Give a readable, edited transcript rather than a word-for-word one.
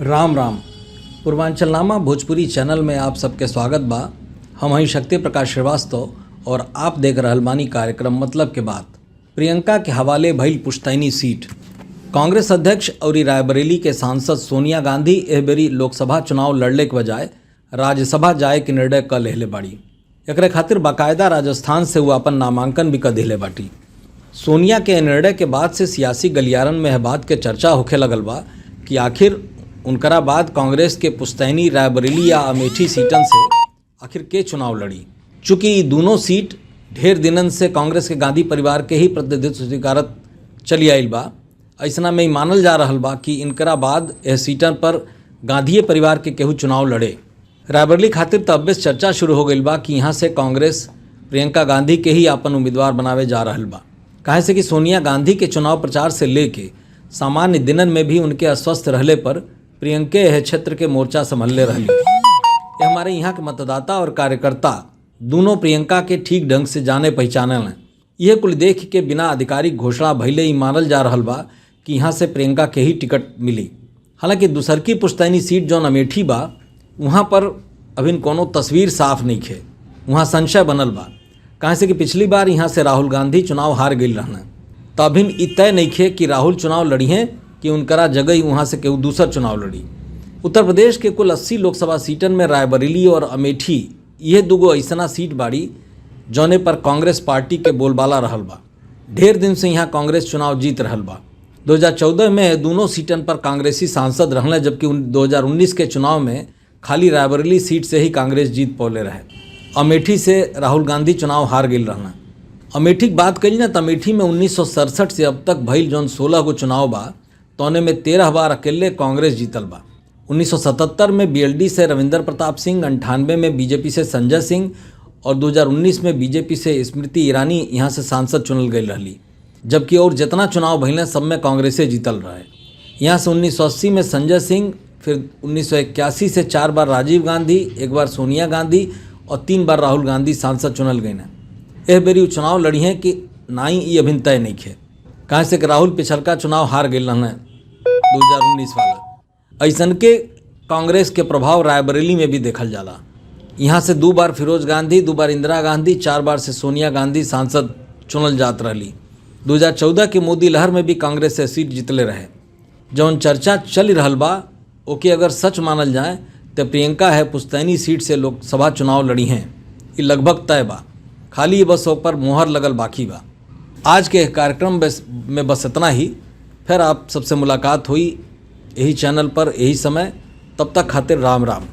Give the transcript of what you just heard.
राम राम। पूर्वांचल नामा भोजपुरी चैनल में आप सबके स्वागत बा। हम हई शक्ति प्रकाश श्रीवास्तव और आप देख रहल बानी कार्यक्रम मतलब के बात। प्रियंका के हवाले भइल पुश्तैनी सीट। कांग्रेस अध्यक्ष और रायबरेली के सांसद सोनिया गांधी एह बेरी लोकसभा चुनाव लड़ले के बजाय राज्यसभा जाए के निर्णय क लेहले बाड़ी। एकरे खातिर बाकायदा राजस्थान से वो अपन नामांकन भी क दिले बाटी। सोनिया के निर्णय के बाद से सियासी गलियारन में यह बात के चर्चा होखे लगल बा कि आखिर उनकरा बाद कांग्रेस के पुश्तैनी रायबरेली या अमेठी सीटन से आखिर के चुनाव लड़ी। चूँकि ई दोनों सीट ढेर दिनन से कांग्रेस के गांधी परिवार के ही प्रतिनिधित्व स्वीकारत चली आइल बा, ऐसना में ई मानल जा रहल बा कि इनकरा बाद यह सीटन पर गांधीय परिवार के केहू चुनाव लड़े। रायबरेली खातिर त अब्बे से चर्चा शुरू हो गई बा कि यहाँ से कांग्रेस प्रियंका गांधी के ही अपन उम्मीदवार बनावे जा रहल बा। काहे से कि सोनिया गांधी के चुनाव प्रचार से लेके सामान्य दिनन में भी उनके अस्वस्थ रहले पर प्रियंके यह क्षेत्र के मोर्चा संभलले रहली। ये हमारे यहाँ के मतदाता और कार्यकर्ता दोनों प्रियंका के ठीक ढंग से जाने पहचाने हैं। यह कुल देख के बिना आधिकारिक घोषणा भइले ही मानल जा रहल बा कि यहाँ से प्रियंका के ही टिकट मिली। हालांकि दूसरकी पुश्तैनी सीट जौन अमेठी बा, वहाँ पर अभी कोनो तस्वीर साफ नहीं खे, वहाँ संशय बनल बा। काहे से कि पिछली बार यहाँ से राहुल गांधी चुनाव हार गई रहना, तो अभी ई तय नहीं खे कि राहुल चुनाव लड़िहें कि उनकरा जगह ही वहाँ से केहू दूसर चुनाव लड़ी। उत्तर प्रदेश के कुल 80 लोकसभा सीटन में रायबरेली और अमेठी ये दूगो ऐसना सीट बाड़ी जौने पर कांग्रेस पार्टी के बोलबाला रहल बा। ढेर दिन से यहाँ कांग्रेस चुनाव जीत रहल बा। 2014 में दोनों सीटन पर कांग्रेसी सांसद रहल, जबकि 2019 के चुनाव में खाली रायबरेली सीट से ही कांग्रेस जीत पौले रहे। अमेठी से राहुल गांधी चुनाव हार गई रहना। अमेठी के बात करी ना तो अमेठी में 1967 से अब तक भइल जौन 16 गो चुनाव बा, तौने में 13 बार अकेले कांग्रेस जीतल बा। 1977 में बीएलडी से रविंद्र प्रताप सिंह, 98 में बीजेपी से संजय सिंह और 2019 में बीजेपी से स्मृति ईरानी यहाँ से सांसद चुनल गई रहली, जबकि और जितना चुनाव भइल सब में कांग्रेसे जीतल रहे। यहाँ से 1980 में संजय सिंह, फिर 1981 से 4 बार राजीव गांधी, 1 बार सोनिया गांधी और 3 बार राहुल गांधी सांसद चुनल गए हैं। एह बेरी उ चुनाव लड़ी हैं कि ना ही ई अभिन तय नहीं खे। काहे से कि राहुल पिछलका चुनाव हार गए रहने 2019 वाला। ऐसन के कांग्रेस के प्रभाव रायबरेली में भी देखल जाला। यहाँ से 2 बार फिरोज गांधी, 2 बार इंदिरा गांधी, 4 बार से सोनिया गांधी सांसद चुनल जात रहली। 2014 के मोदी लहर में भी कांग्रेस से सीट जीतले रहे। जौन चर्चा चल रहल बा ओके अगर सच मानल जाए तो प्रियंका है पुश्तैनी सीट से लोकसभा चुनाव लड़ी हैं, ये लगभग तय बा। खाली बस पर मोहर लगल बाकी बा। आज के कार्यक्रम में बस इतना ही। फिर आप सबसे मुलाकात हुई यही चैनल पर यही समय। तब तक खातिर राम राम।